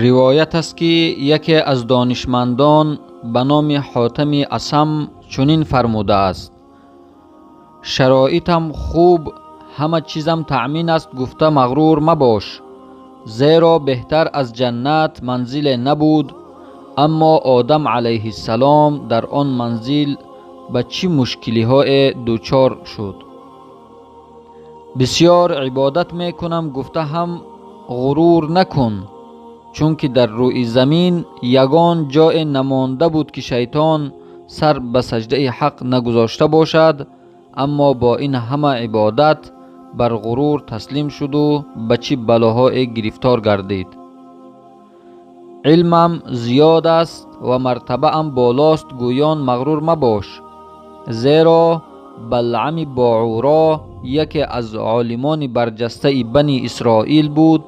Ривоят аст, ки яке аз донишмандон ба номи Ҳотами Асам чунин фармудааст: шароитам хуб, ҳама чизам таъмин аст гуфта мағрур мабош, зеро беҳтар аз ҷаннат манзиле набуд, аммо Одам алайҳиссалом дар он манзил ба чӣ мушкилиҳое дучор шуд. Бисьёр ибодат мекунам гуфта ҳам ғурур накун, чунки дар рӯи замин ягон ҷое намонда буд, ки шайтон сар ба саҷдаи ҳақ нагузошта бошад, аммо бо ин ҳама ибодат бар ғурур таслим шуду ба чӣ балоҳое гирифтор гардид. Илмам зиёд аст ва мартабаам болост гӯён мағрур мабош, зеро Балъами Боъуро яке аз олимони барҷастаи Бани Исроил буд,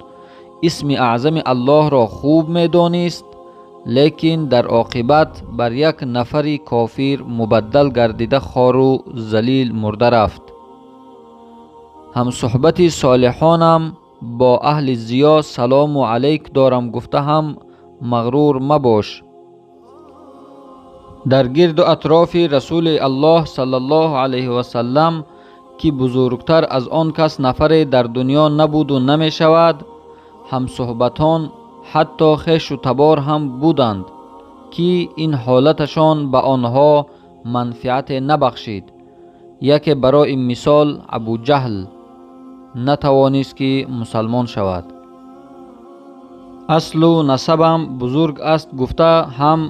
исми аъзами Аллоҳро хуб медонист, лекин дар оқибат бар як нафари кофир мубаддал гардида, хору залил мурда рафт. Ҳамсуҳбати солиҳонам, бо аҳли зиё салому алайк дорам гуфта ҳам мағрур мабош. Дар гирду атрофи Расули Аллоҳ саллаллоҳу алайҳи васаллам, ки бузургтар аз он кас нафаре дар дунё набуду намешавад, ҳамсуҳбатон, ҳатто хешу табор ҳам буданд, ки ин ҳолаташон ба онҳо манфиате набахшид. Яке барои мисол Абуҷаҳл натавонист, ки мусалмон шавад. Аслу насабам бузург аст гуфта ҳам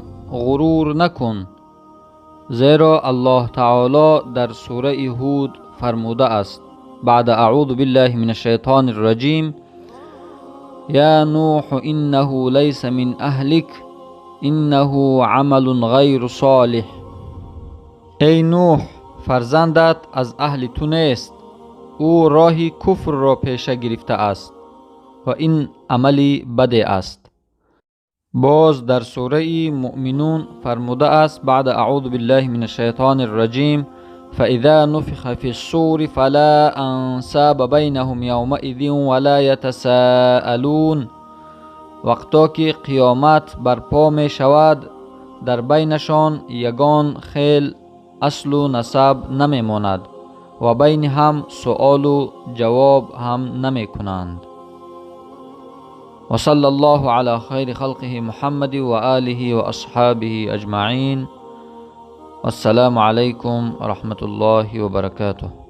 ғурур накун, зеро Аллоҳ таоло дар сураи Ҳуд фармудааст: баъда аъузу биллаҳи мин ашшайтони рраҷим, я Нуҳу иннаҳу лайса мин аҳлик, иннаҳу амалун ғайру солиҳ. Эй Нуҳ, фарзандат аз аҳли ту нест, ӯ роҳи куфрро пеша гирифтааст ва ин амали баде аст. Боз дар сураи Муъминун фармудааст: баъда аъузу биллаҳи мин ашшайтони рраҷим, فإذا نفخ في الصور فلا أنساب بينهم يومئذ ولا يتساءلون. Вақто ки қиёмат барпо мешавад, дар байнашон ягон хел аслу насаб намемонад ва байни ҳам суолу ҷавоб ҳам намекунанд. وصلى الله على خير خلقه محمد وآله وأصحابه أجمعين، والسلام عليكم ورحمة الله وبركاته.